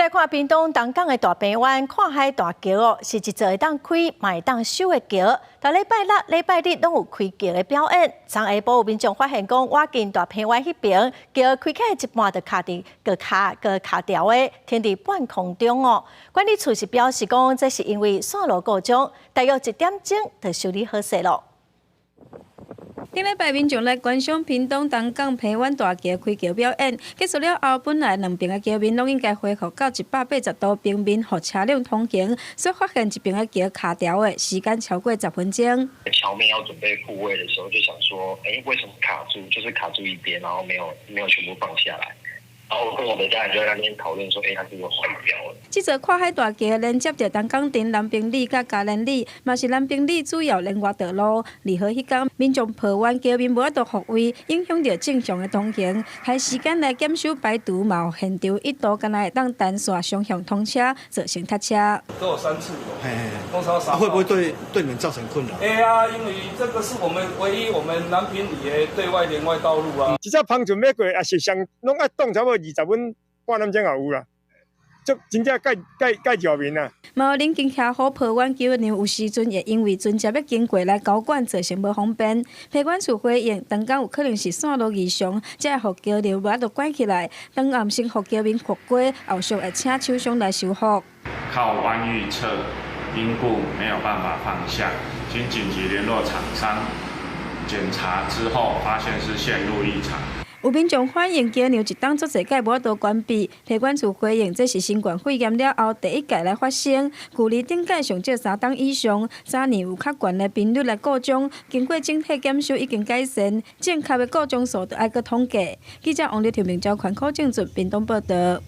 來看屏東東港的大鵬灣看海大橋哦，是一座會當開嘛會當收的橋。逐禮拜六、禮拜日攏有開橋的表演。昨下晡有民眾發現講，倚近大鵬灣彼爿橋開起來一半就卡佇個卡個卡牢的，停佇半空中哦。管理處是表示講，這是因為線路故障，大約一點鐘就修理好勢囉。頂禮拜民眾來觀賞屏東東港鵬灣大橋開橋表演，結束了後，本來兩爿的橋面攏應該恢復到180度平面，予車輛通行，卻發現一爿的橋卡牢的時間超過10分鐘。橋面要準備復位的時候，就想說，欸，為什麼卡住？就是卡住一邊，然後沒有全部放下來。然後我跟我的家人就在那邊討論說，欸，它是不是壞掉了？這座跨海大橋連接著東港鎮南平里佮嘉蓮里，嘛是南平里主要聯外道路。二號彼工，民眾抱怨橋面無法度復位，影響著正常的通行。開時間來檢修排除，嘛有現場一度敢若會當單線雙向通車，造成塞車。都有三次，通常啊，會不會對你們造成困擾？會啊，因為這個是我們唯一我們南平里的對外聯外道路啊。一隻帆船欲過，也是上攏愛擋差不多20分半點鐘也有啦，足真正蓋蓋蓋橋面啊。嘛有鄰近徛戶抱怨橋梁有時陣會因為船隻欲經過來交管，造成無方便。機關處回應，當工有可能是線路異常，才會予橋梁無法度關起來。當暗先予橋面復歸，後續會請廠商來修復。靠灣域側因故沒有辦法放下，經緊急聯絡廠商檢查之後，發現是線路異常。有民眾反映橋梁一冬足濟擺無法度關閉，機關處回應這是新冠肺炎了後第一屆來發生，舊年頂屆上少3冬以上，早年有較懸的頻率來故障，經過整體檢修已經改善，正確的故障數著愛閣統計。記者王麗婷、明朝環科正準屏東報導。